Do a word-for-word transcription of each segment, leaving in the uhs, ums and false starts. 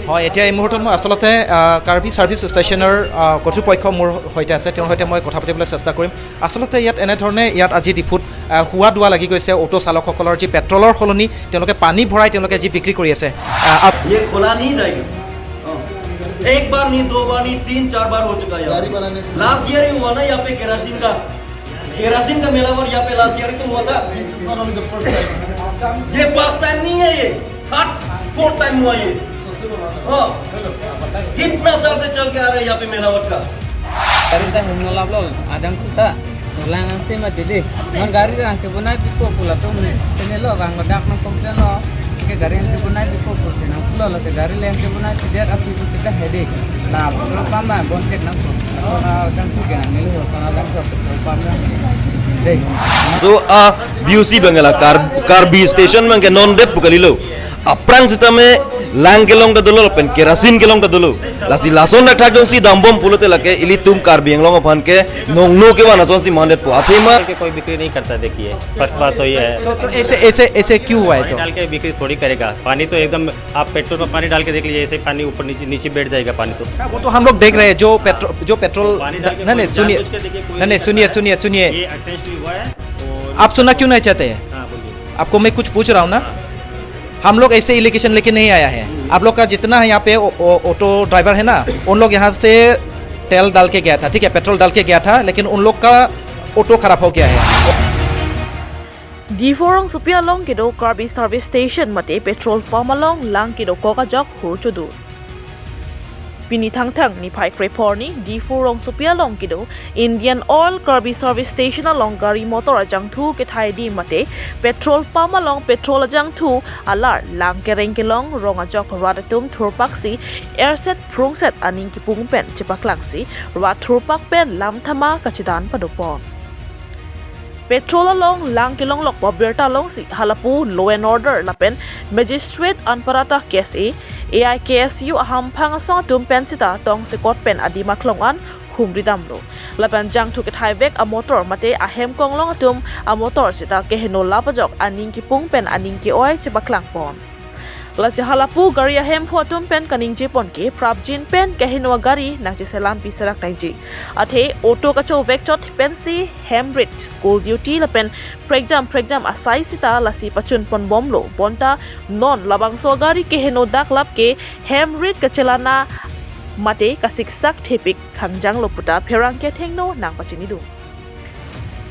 হয়, এতিয়া এই মুহূৰ্তত মই আচলতে আহ, কাৰ্বি ছাৰ্ভিচ ষ্টেচনৰ আহ, কৰ্তৃপক্ষ মোৰ সৈতে আছে, তেওঁৰ সৈতে মই কথা পাতিবলৈ চেষ্টা কৰিম। আচলতে ইয়াত এনেধৰণে ইয়াত আজি ডিফুত আহ, হুৱা দুৱা লাগি গৈছে অটো চালকসকলৰ, যি পেট্ৰলৰ সলনি তেওঁলোকে পানী ভৰাই তেওঁলোকে যি বিক্ৰী কৰি আছে। আহ, আপ- ये खोला नहीं जाएगा। हाँ। एक बार नहीं, दो बार नहीं, तीन चार बार हो चुका है। गाड़ी बनाने से लास्ट ईयर ही हुआ ना यहाँ पे केरासिन का, केरासिन का मेला और यहाँ पे लास्ट ईयर ही तो हुआ था। This is not only the first time. ये फर्स्ट टाइम नहीं है, ये थर्ड फोर्थ टाइम हुआ ये। हाँ, कितना साल से चल के आ रहा है यहाँ पे मेलावट का। Gari ta hum nolap lo, adang kuta, nolang ang sema dede. Man gari rang chebonai pipo pula tu, tene lo, bang dak nang complain lo. Ke gari rang chebonai pipo pula, nang pulo lo, ke gari rang chebonai pidet api pu kita headache. Na, pulo pama, bon check nang pu. Na, adang tu ke nang melu, sana adang tu, pama. Deh. So, a B O C bangala Kar Karbi station bangke non det pu kalilo. Aphrang sitame lang kelong ta dolo pen kerasin kelong ta dolo. Lasi lason dak thak jongsi dambom pulote lake ilitum Karbi Anglong aphan ke nongno kevan asonsi mandet po. Athema के कोई बिक्री नहीं करता। देखिए, फर्स्ट बात तो ये है। तो, तो ऐसे ऐसे ऐसे क्यों हुआ है? पानी तो डाल के बिक्री थोड़ी करेगा। पानी तो एकदम, आप पेट्रोल में पानी डाल के देख लीजिए, ऐसे ही पानी ऊपर नीचे नीचे बैठ जाएगा पानी तो। वो तो हम लोग देख रहे हैं, जो पेट्रोल जो पेट्रोल पानी डाल के नहीं नहीं कोई सुनिए, जानबूझ के देखिए, कोई नहीं नहीं नहीं सुनिए करता है। सुनिए सुनिए, ये एक्सीडेंट हुआ है। और आप सुना क्यों नहीं चाहते हैं? हाँ, बोलिए। आपको मैं कुछ पूछ रहा हूँ ना, हम लोग ऐसे एलिगेशन लेके नहीं आया है। आप लोग का जितना है यहाँ पे ओ- ओ- ऑटो ड्राइवर है ना, उन लोग यहाँ से तेल डाल के गया था, ठीक है, पेट्रोल डाल के गया था, लेकिन उन लोग का ऑटो खराब हो गया है। Diphu rongsopi along kedo Karbi service station mate petrol pump along lang kedokok ajok hur chodur. Pini Thangthang niphai krephor ni Diphu rongsopi along kedo Indian Oil Karbi service station along gari motor ajangthu kethai di mate petrol pump along petrol ajangthu alar lang kereng kelong rong ajok rat atum thurpaksi erset phrungset aning kipung pen chepaklangsi rat thurpak pen lam thama kachedan padopon. Petrol along lang kelonglok pabirta alongsi halapu law and order lapen magistrate anparata K S A, A I K S U ahamphang asong atum pen sita tongsekot pen adim aklong an humri damlo. Lapen jangthu kethaivek amotor mate ahem konglong atum amotor sita keheno lap ajok aning kipung pen aning ke-oi chepaklangpon. Lasi halapu gari ahemphu atum pen kaningjepon ke prapjin pen keheno agari nangcheselam piserak nangji. Athe auto kachovek chot pensi hem rit school duty lapen prekjam prekjam asai sita lasi pachunponbomlo bonta non labangso agari keheno daklap ke hem rit kachelana mate kasiksak thepik khangjanglo puta pherangke thengno nangpachinidun.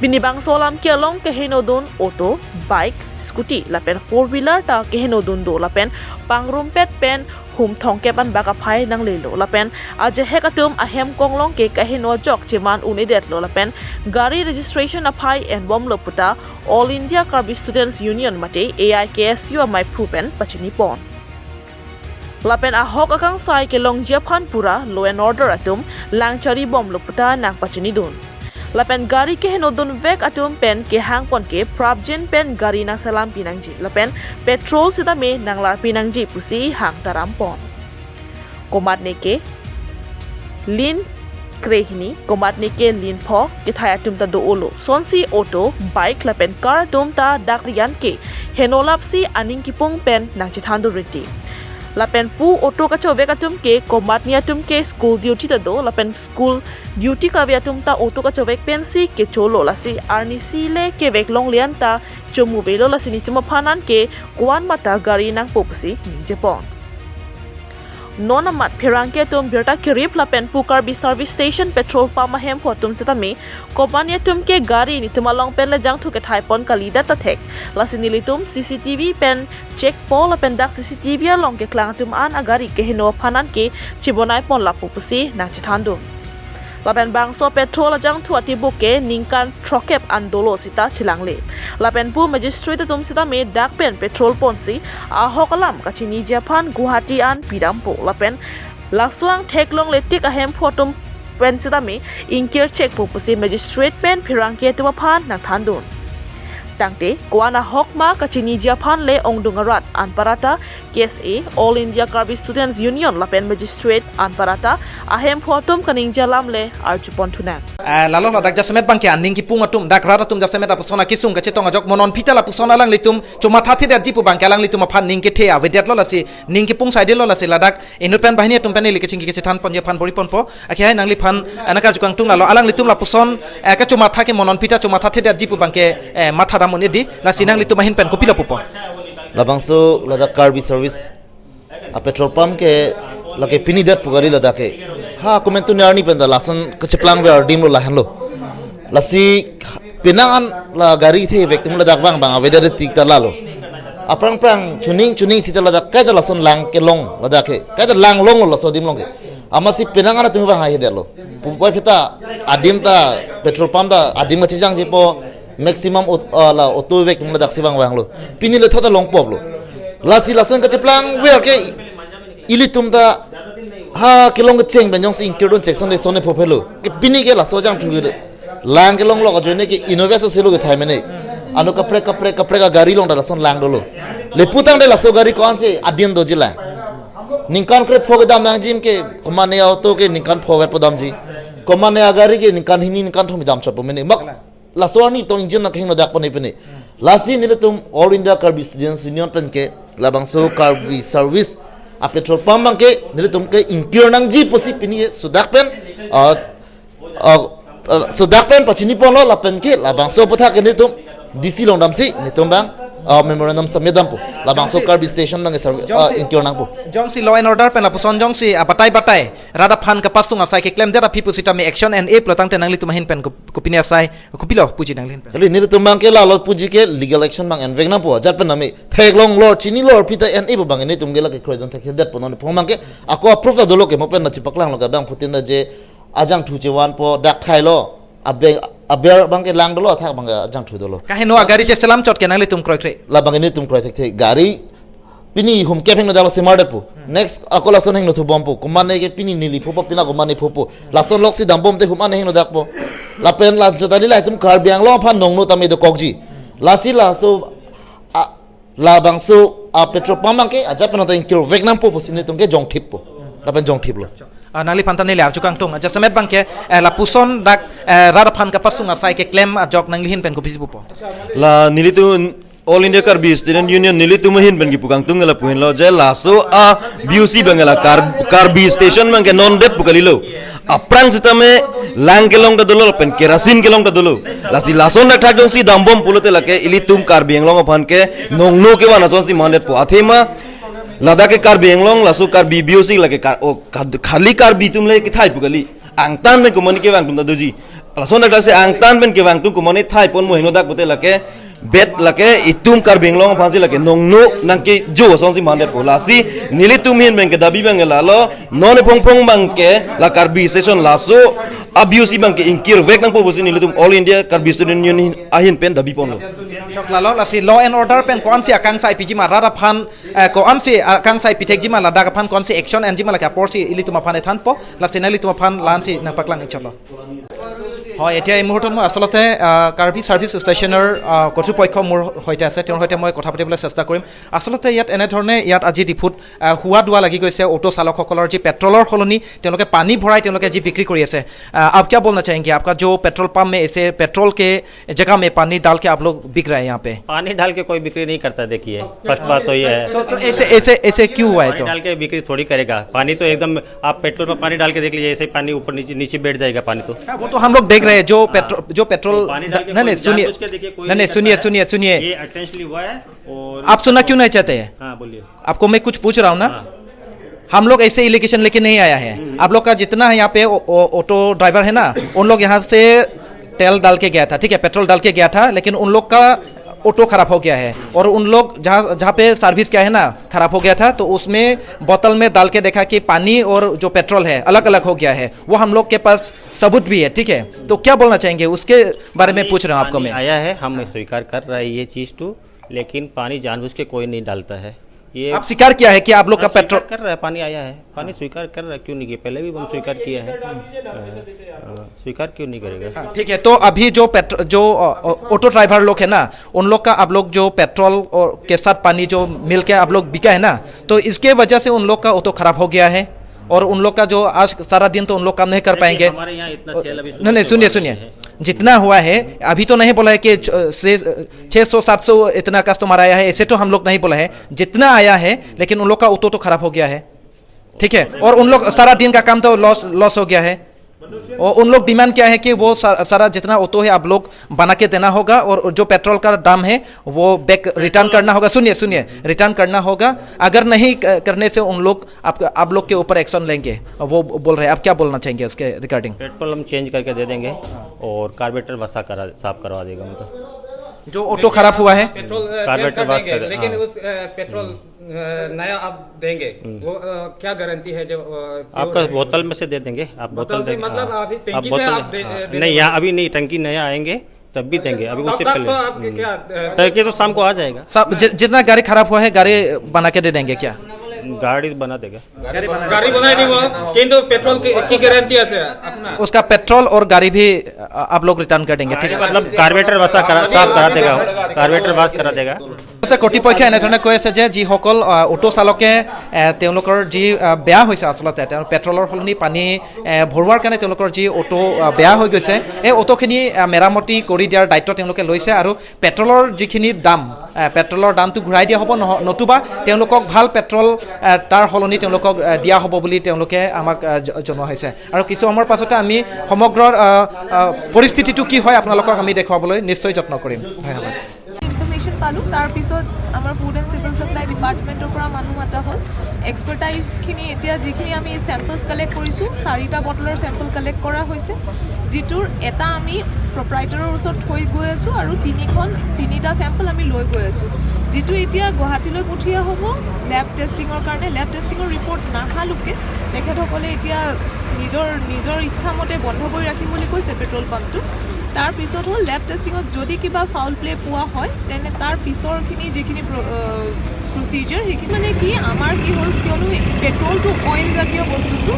Pini bangso alam ke along keheno dun auto, bike, scooty lapen four wheeler ta keheno dun do lapen pangrumpet pen hum thongkep an bak aphai nanglelo lapen ajahek atum ahem konglong ke keheno ajok cheman un-edetlo lapen gari registration aphai enbomlo puta All India Karbi Students Union mate A I K S U amei phru pen pachinipon. Lapen ahok akangsai kelongji aphan pura law and order atum langcharibomlo puta nangpachinidun. Lapen gari keheno dunvek atum pen kehangpon ke prapjin pen gari nangselam pinangji lapen petrol sitame nanglar pinangji pusi hang tarampon. Komatne ke lin krehini, komatne ke lin pho kethai atum ta do-olo. Sonsi auto, bike lapen car atum ta dak riyan ke heno lapsi aning kipung pen nangchethandun riti. Lapen pu auto kachovek atum ke komatne atum ke school duty ta do lapen school duty kave atum ta auto kachovek pensi kecholo lasi arnisi le kevek longle an ta chomuvelo lasi nitum aphan an ke ko-an mata gari nangpo pusi ningjepon. Non amat pherangke atum birta kerip lapen pu Karbi service station petrol pump ahemphu atum sitame komatne atum ke gari nitum along pen le jangthu kethaipon kalidet ta thek. Lasi nelitum C C T V pen check po lapen dak C C T V along keklang atum an agari keheno aphan an ke chebonaiponlappo pusi nangchethandun. Lapen bangso petrol ajangthu atibuk ke ningkan throkkep an dolo sita chelangle. Lapen pu magistrate atum sitame dak pen petrol ponsi ahok alam kachiniji aphan Guwahati an pidampo lapen laso angthek longle tik ahemphu atum pen sitame ingkir chekpo pusi magistrate pen pherangke atum aphan nangthandun. Tangte ko-an ahok ma kachiniji aphan le ongdung arat anparata K S A, All India Karbi Students Union lapen magistrate anparata ahemphu atum kaningje alam le arjupon thunang. Ah, lalo ladak jasemet abangke aning kipung atum, dak rat atum jasemet lapuson akesung kachetong ajok mo non pita lapuson alanglitum chomatha thedetji pu abangke alanglitum aphan ning kethe avedetlo, lasi ning kipung saidelo, lasi ladak inut pen banghini atum pen ili kachingki kachethan ponji aphan bor-iponpo. Akehai nangliphan, ah, nangkarju kangtung, lalo alanglitum lapuson, eh, kachomatha ke mo non pita chomatha thedetji pu abangke, eh, matha dam un-e di, lasi nanglitum ahin pen kopilo pupo? Labangso ladak Karbi Service a petrol pump ke lake pini det pu gari ladak ke. Ha, komantu ne arni pen ta lason kacheplang ver adim lo lahenlo. Lasi penang an la gari thevek atum ladak vang abang avedet tik ta lalo. Aphrang phrang chuning chuning sita ladak kaita lason lang kelong ladak ke. Kaita lang longlo laso adim along ke. Amatsi penang an atum vang haihe detlo. Pupoi pita adim ta petrol pump ta adim kachejangji po, maximum ot-, ah, la auto vek atum ladak si vang vanglo. Pini le thot ta longpoplo. Lasi lason kacheplang ver ke ilitum ta ha kelong kecheng pen jongsi ingkirdun chek son le son ne phophelo. Ke pini ke laso jangthu ke lang kelong lo ajoine ke Innova so selo kethai mene. Ano kaprek kaprek kaprek agari along ta lason lang dolo. Leputangte laso gari ko-ansi adin doji la. Ningkan krepho kedam nangjim ke, komatne auto ke ningkan pho vet po damji. Komatne agari ke ningkan hini ningkan thom dam chot po mene. Mak laso arni tong engine nangkehingno dak pone pene. Lasi nelitum All India Karbi Students Union pen ke labangso Karbi Service a petrol pump abangke nelitum ke ingkir nangji pusi pini sudak pen, ah, ah, ah, sudak pen pachini ponlo lapen ke labangso aputhak ke nelitum D C along damsi nelitum abang, ah, memorandum submit dampo. Labangso Karbi station abangke serv-, ah, ingkir nangpo. Jongsi law and order pen lapuson jongsi, ah, batai batai rat aphan kapasung asai keklemdet aphi pusitame action en-e pulotangte nanglitum ahin pen ko-, kopine asai, kopilo puji nanglihin pen? Kali nelitum abangke lalo puji ke legal action abang envek nangpo, ajat pen nami theklonglo chinilo pita en-e pu abang nelitum ke lake kroidun thekthedet po non phong abangke ako a-proof ta dolo ke mo pen na chipaklanglo ke abang phutin ta je ajangthu chevanpo dak thailo, aber aber abangke lang dolo, athak abangke ajangthu dolo. Kaheno agari cheselam chot ke nanglitum kroikre? Labangke nelitum kroi thekthe, gari pini hum kep hingno daklo semar detpo. Next ako lason hingno thubompo. Komatne ke pini neli phopo, pina komatne phopo. Lason loksi dambomte hum an hingno dakpo. Lapen la jotali la itum Karbi Anglong aphan nongno tame dokokji. Lasi laso, a, labangso a petrol pump abangke ajat pen ta ingkirvek nangpo pusi nelitum ke jongthippo. Lapen jongthiplo. Ah, nangliphan ta neli arju kangtung. Jasemet abangke, eh, lapuson dak, eh, rat aphan kapasung asai keklem ajok nanglihin pen kopisi pupo? La nelitum All India Karbi Student Union nelitum ahin pen kipu kangtung ke lapu henlo je laso a B U C abangke la Kar-, Karbi station abangke non det pu kalilo. Aphrang sitame lang kelong ta dolo lapen kerosene kelong ta dolo. Lasi lason dak thak jongsi dambom pulote lake ilitum Karbi Anglong aphan ke nongno kevan asonsi mandetpo. Athema ladak ke Karbi Anglong laso Karbi B U C lake kar-, o, kad-, khali Karbi atum le kethai pu kali. Angtan pen komatne kevang atum ta doji. Lason dak si angtan pen kevang atum komatne thai ponmo hingno dak pute lake bet lake itum Karbi Anglong aphansi lake nongno nangkejo asonsi mandetpo. Lasi nelitum ahin pen ke dabi abangke lalo, non ephong phong abangke la Karbi station laso a B U C abangke ingkirvek nangpo pusi nelitum All India Karbi Student Union ahin pen dabi ponlo. Chok lalo, lasi law and order pen ko-ansi akangsai piji ma, rat aphan, eh, ko-ansi akangsai pithekji ma, ladak aphan ko-ansi action enji ma, lake aporsi ilitum aphan ethanpo, lasi nanglitum aphan la-ansi nangpaklang chotlo. হয়, এতিয়া এই মুহূৰ্তত মই আচলতে, আহ, কাৰ্বি চাৰ্ভিচ ষ্টেচনৰ, আহ, কৰ্তৃপক্ষ মোৰ সৈতে আছে, তেওঁৰ সৈতে মই কথা পাতিবলৈ চেষ্টা কৰিম। আচলতে ইয়াত এনেধৰণে ইয়াত আজি ডিফুত, আহ, হুৱা দুৱা লাগি গৈছে অটো চালকসকলৰ, যি পেট্ৰলৰ সলনি তেওঁলোকে পানী ভৰাই তেওঁলোকে যি বিক্ৰী কৰি আছে। আহ, आप क्या बोलना चाहेंगे? आपका जो पेट्रोल पंप में ऐसे पेट्रोल के जगह में पानी डाल के आप लोग बिक रहे हैं यहाँ पे? पानी डाल के कोई बिक्री नहीं करता, देखिए, फर्स्ट बात तो ये है। तो, तो ऐसे, ऐसे, ऐसे क्यों हुआ है पानी तो? डाल के बिक्री थोड़ी करेगा। पानी तो एकदम, आप पेट्रोल में पानी डाल के देख लीजिए, ऐसे ही पानी ऊपर नीचे, नीचे बैठ जाएगा पानी तो। हाँ, वो तो हम लोग देख रहे हैं, जो हाँ। पेट्रो-, जो पेट्रोल तो पानी डाल के नहीं, कोई नहीं, सुनिए। जानबूझ के देखिए, कोई नहीं, नहीं नहीं, सुनिए, करता है। सुनिए, सुनिए। ये intentionally हुआ है और आप सुनना क्यों नहीं चाहते हैं? हाँ, बोलिए। आपको मैं कुछ पूछ रहा हूँ ना। हाँ। हम लोग ऐसे एलिगेशन लेके नहीं आया है। हम्म। आप लोग का जितना है यहाँ पे ओ-, ओ-, ऑटो ड्राइवर है ना, उन लोग यहाँ से तेल डाल के गया था, ठीक है, पेट्रोल डाल के गया था, लेकिन उन लोग का ऑटो खराब हो गया है और उन लोग जहाँ, जहाँ पे सर्विस किया है ना, खराब हो गया था, तो उसमें बोतल में डाल के देखा कि पानी और जो पेट्रोल है, अलग-अलग हो गया है। वो हम लोग के पास सबूत भी है, ठीक है। तो क्या बोलना चाहेंगे, उसके बारे में पानी, पूछ रहा हूँ आपको पानी मैं। आया है, हम स्वीकार कर रहा है ये चीज़ तो, लेकिन पानी जानबूझ के कोई नहीं डालता है। ये आप स्वीकार किया है कि आप लोग का हाँ, स्वीकार पेट्रोल कर रहा है, पानी आया है, पानी स्वीकार कर रहा है, क्यों नहीं किया? पहले भी हम स्वीकार किया है। हाँ, हाँ, स्वीकार क्यों नहीं करेगा? हाँ, ठीक है, तो अभी जो पेट्रो-, जो, अ, अ, ऑटो ड्राइवर लोग है ना, उन लोग का आप लोग जो पेट्रोल और के साथ पानी जो मिल के आप लोग बिका है ना, तो इसके वजह से उन लोग का ऑटो खराब हो गया है। और उन लोग का जो आज सारा दिन तो उन लोग काम नहीं कर पाएंगे। हमारे यहाँ इतना सेल अभी नहीं, नहीं, सुनिए, सुनिए। जितना हुआ है, अभी तो नहीं बोला है कि छ-, से, छह सौ, सात सौ इतना कस्टमर आया है, ऐसे तो हम लोग नहीं बोला है। जितना आया है, लेकिन उन लोग का ऑटो तो खराब हो गया है, ठीक है, और उन लोग सारा दिन का काम तो लॉस, लॉस हो गया है। और उन लोग डिमांड किया है कि वो सा-, सारा जितना ऑटो है, आप लोग बना के देना होगा, और जो पेट्रोल का दाम है, वो बैक रिटर्न करना होगा। सुनिए, सुनिए, रिटर्न करना होगा। अगर नहीं क-, करने से उन लोग आप, आप लोग के ऊपर एक्शन लेंगे, वो बोल रहे हैं। आप क्या बोलना चाहेंगे उसके रिगार्डिंग? पेट्रोल हम चेंज करके दे देंगे और कार्बोरेटर वसा करा, साफ करवा देगा उनका। जो ऑटो खराब हुआ है, पेट्रोल, अ, कार्बोरेटर चेंज कर वसा देंगे, कर देंगे, लेकिन हाँ। उस, अ, पेट्रोल, अ, नया आप देंगे, हम्म। वो, अ, क्या गारंटी है जो, अ, आपका बोतल में से दे देंगे, आप बोतल बोतल से देंगे, मतलब हाँ। अभी टंकी से आप दे-, हाँ। दे-, देने नहीं, वाले यहाँ हैं? अभी नहीं, टंकी नया आएंगे तब भी देंगे, अभी तब उससे तक पहले। तो आप हम्म। क्या, अ, टंकी तो शाम को आ जाएगा। साहब, जि-, जितना गाड़ी खराब हुआ है, गाड़ी बना के दे देंगे क्या? गाड़ी बना देगा। গাড়ী বনাই দিব, কিন্তু পেট্ৰল কি, কি গেৰাণ্টি আছে আপোনাৰ? उसका पेट्रोल और गाड़ी भी, अ, आप लोग रिटर्न कर देंगे, ठीक है? मतलब कार्बोरेटर वसा करा, साफ करा देगा, कार्बोरेटर वसा करा देगा। লগতে কৰ্তৃপক্ষই এনেধৰণে কৈ আছে যে যিসকল, আ, অটো চালকে, এ, তেওঁলোকৰ যি, আ, বেয়া হৈছে আচলতে, তেওঁ পেট্ৰলৰ সলনি পানী, এ, ভৰোৱাৰ কাৰণে তেওঁলোকৰ যি অটো, আ, বেয়া হৈ গৈছে, এই অটোখিনি, আ, মেৰামতি কৰি দিয়াৰ দায়িত্ব তেওঁলোকে লৈছে আৰু পেট্ৰলৰ যিখিনি দাম, আ, পেট্ৰলৰ দামটো ঘূৰাই দিয়া হ'ব, নহ-, নতুবা তেওঁলোকক ভাল পেট্ৰল, আ, তাৰ সলনি তেওঁলোকক, আ, দিয়া হ'ব বুলি তেওঁলোকে আমাক, আ, জ-, জনোৱা হৈছে। আৰু কিছু সময়ৰ পাছতে আমি সমগ্ৰ, আ, আ, পৰিস্থিতিটো কি হয় আপোনালোকক আমি দেখুৱাবলৈ নিশ্চয় যত্ন কৰিম। ধন্যবাদ। ইনফৰমেশ্যন পালোঁ। তাৰ পিছত আমাৰ ফুড এণ্ড চিভিল ছাপ্লাই ডিপাৰ্টমেণ্টৰ পৰা মানুহ মাতা হ'ল। এক্সপাৰ্টাইজখিনি এতিয়া যিখিনি আমি চেম্পলছ কালেক্ট কৰিছোঁ, চাৰিটা বটলৰ চেম্পল কালেক্ট কৰা হৈছে, যিটোৰ এটা আমি প্ৰপ্ৰাইটৰৰ ওচৰত থৈ গৈ আছোঁ আৰু তিনিখন, তিনিটা চেম্পল আমি লৈ গৈ আছোঁ, যিটো এতিয়া গুৱাহাটীলৈ পঠিওৱা হ'ব লেব টেষ্টিঙৰ কাৰণে। লেব টেষ্টিঙৰ ৰিপৰ্ট নাহালৈকে তেখেতসকলে এতিয়া নিজৰ, নিজৰ ইচ্ছামতে বন্ধ কৰি ৰাখিম বুলি কৈছে পেট্ৰল পাম্পটো। তাৰ পিছত হ'ল লেব টেষ্টিঙত যদি কিবা ফাউল প্লে পোৱা হয়, তেনে তাৰ পিছৰখিনি যিখিনি প্ৰ-, আহ, প্ৰচিজাৰ, সেইখিনি মানে কি, আমাৰ কি হ'ল, কিয়নো পেট্ৰলটো অইল জাতীয় বস্তুটো,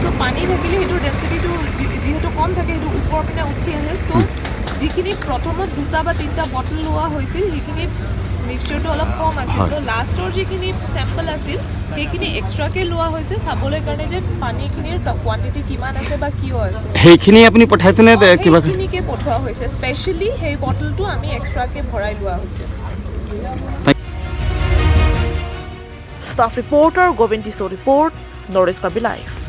চ' পানী থাকিলে সেইটোৰ ডেনচিটিটো যি-, যিহেতু কম থাকে, সেইটো ওপৰ পিনে উঠি আহে। চ' যিখিনি প্ৰথমত দুটা বা তিনিটা বটল লোৱা হৈছিল, সেইখিনিত মিক্সচাৰটো অলপ কম আছিল। হয়। চ' লাষ্টৰ যিখিনি চেম্পল আছিল, সেইখিনি এক্সট্ৰাকে লোৱা হৈছে চাবলৈ কাৰণে যে পানীখিনিৰ কা-, কোৱাণ্টিটি কিমান আছে বা কিয় আছে। সেইখিনি আপুনি পঠাইছেনে, তে, অ, কিবা? সেইখিনিকে পঠোৱা হৈছে। স্পেচিয়েলি সেই বটলটো আমি এক্সট্ৰাকে ভৰাই লোৱা হৈছে। Staff reporter Govind Tisso report, North East Karbi Live.